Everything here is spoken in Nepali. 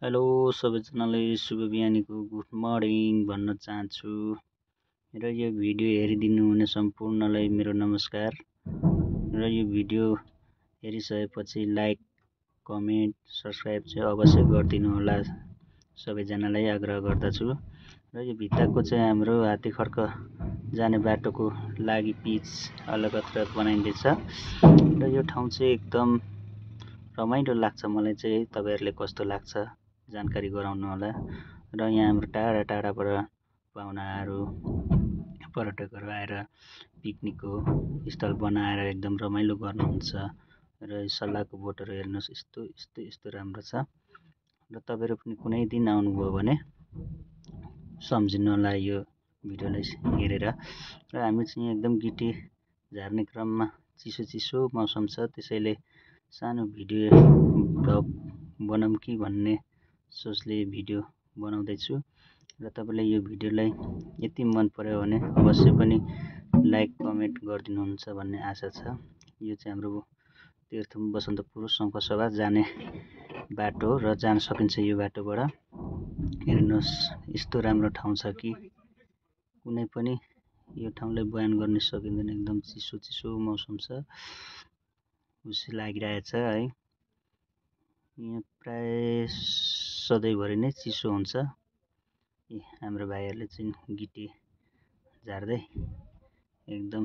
हेलो सबैजनालाई शुभ बिहानीको गुड मर्निङ भन्न चाहन्छु र यो भिडियो हेरिदिनु हुने सम्पूर्णलाई मेरो नमस्कार र यो भिडियो हेरिसकेपछि लाइक कमेन्ट सब्सक्राइब चाहिँ अवश्य गरिदिनु होला सबैजनालाई आग्रह गर्दछु र यो भित्ताको चाहिँ हाम्रो हात्ती खड्क जाने बाटोको लागि पिच अलगत्र बनाइँदैछ र यो ठाउँ चाहिँ एकदम रमाइलो लाग्छ मलाई चाहिँ तपाईहरुले कस्तो लाग्छ जानकारी गराउनु होला र यहाँ हाम्रो टाढा टाढाबाट पाहुनाहरू पर्यटकहरू आएर पिकनिकको स्थल बनाएर एकदम रमाइलो गर्नुहुन्छ र सल्लाहको बोटहरू हेर्नुहोस् यस्तो राम्रो छ र तपाईहरु पनि कुनै दिन आउनुभयो भने सम्झिनु होला यो भिडियोलाई हेरेर र हामी चाहिँ एकदम गिटी झार्ने क्रममा चिसो मौसम छ त्यसैले सानो भिडियो भ्लग बनाऊँ कि भन्ने सोचले भिडियो बनाउँदैछु र तपाईले यो भिडियोलाई यति मन पर्यो भने अवश्य पनि लाइक कमेन्ट गरिदिनुहुन्छ भन्ने आशा छ। यो चाहिँ हाम्रो तीर्थम बसन्तपुर शङ्खसभा जाने बाटो र जान सकिन्छ यो बाटोबाट। हेर्नुहोस् यस्तो राम्रो ठाउँ छ कि कुनै पनि यो ठाउँलाई बयान गर्न सकिँदैन। एकदम चिसो मौसम छ, खुसी लागिरहेछ है। यहाँ प्राय सधैँभरि नै चिसो हुन्छ। हाम्रो भाइहरूले चाहिँ गिटी झार्दै एकदम